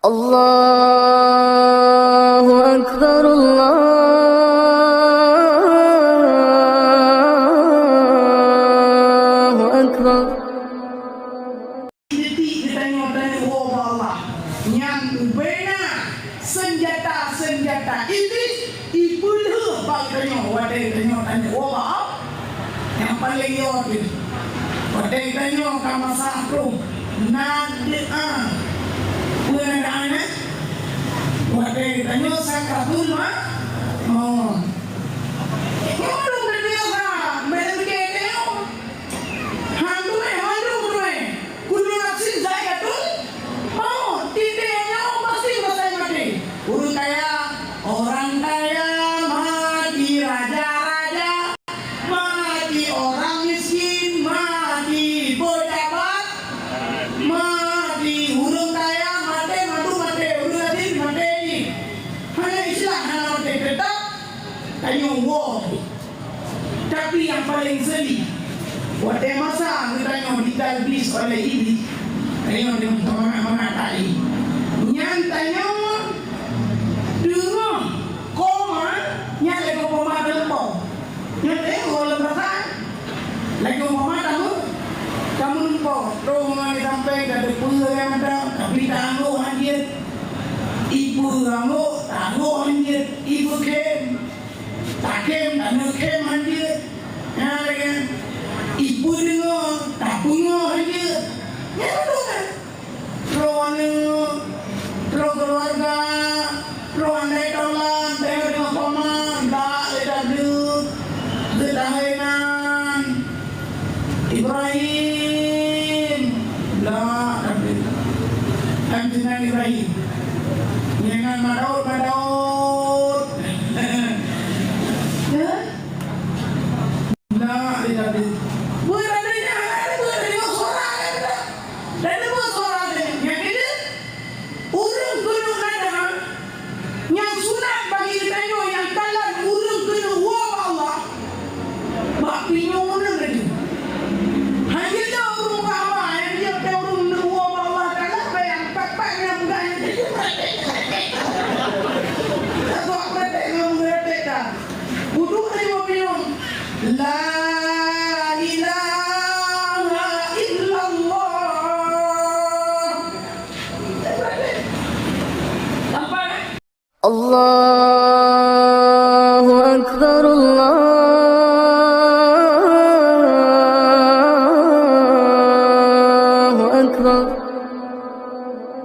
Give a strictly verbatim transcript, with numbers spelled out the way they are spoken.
Allahu Akbar, Allahu Akbar. Titik geutanyoe tanyoe woe bak Allah. Nyang ubena senjata-senjata Iblis ipeulheueh bak geutanyoe watée geutanyoe tanyoe woe bak Allah. Nyang paleng yo teuh, watée geutanyoe ka masa troh na doa. Peue na doa nyan? Watée geutanyoe sakratul ma-, maut. Nyoe lôn teudeungoe ka, bèk lôn pike teuh. Hana beutôi, hana beutôi. Kullu nafsin zaiqatul maut. Tiep-tiep nyawa pasti merasakan mati. Ureueng kaya, orang kaya mati, raja-raja mati, orang miskin mati, pejabat mati. Ureueng kaya maté, mandum maté, ureueng miskin maté jih. Hana istilah hana maté, teutap tanyoe woe. Tapi nyang paleng seuli, watée masa geutanyoe ditalbis oleh Iblis, tanyoe deungon mangat-mangat tai. Nyan tanyoe deungoe koma nyan lagée umpama teumpông. Nyan tanyoe lom rasa lagée umpama tamu, tamu teumpông. Troh ngon di sampéng ka teupeue nyang mantong, tapi tangoh hanjeuet. Ipeue angoh, tangoh hanjeuet. Ipeue khem, takhem, taneuk khem hanjeuet. Nyan lagée nyan. Ipeue deungoe, tapeungoe hanjeuet. Nyan beutôi kan? Troh aneuk, troh keuluwarga, troh andai taulan, teuh deungoe koma, bak lé tableuk, lé tahai nan. Ibrahim, la tableuk. Kan sinan Ibrahim. Nyan ngon Madaud, Madaud. Ya? Nah, dia tadi. Buat tadi nyan, buat tadi suara dia. Dan buat suara dia. Nyan keuh, ureueng keuneuk nadam, nyang sunat bagi geutanyoe nyang kalon ureueng keuneuk woe bak Allah. Bak pinyueng ureueng laju. Hana jeuet ureueng bak haba, hana jeuet ureueng keuneuk woe bak Allah Taala, bayang pat-pat nyang peugah nyan. Tak buat praktek ngon praktek dah. Uduk lima pinyueng. La ilaha illallah. Nampak? Allahu Akbar.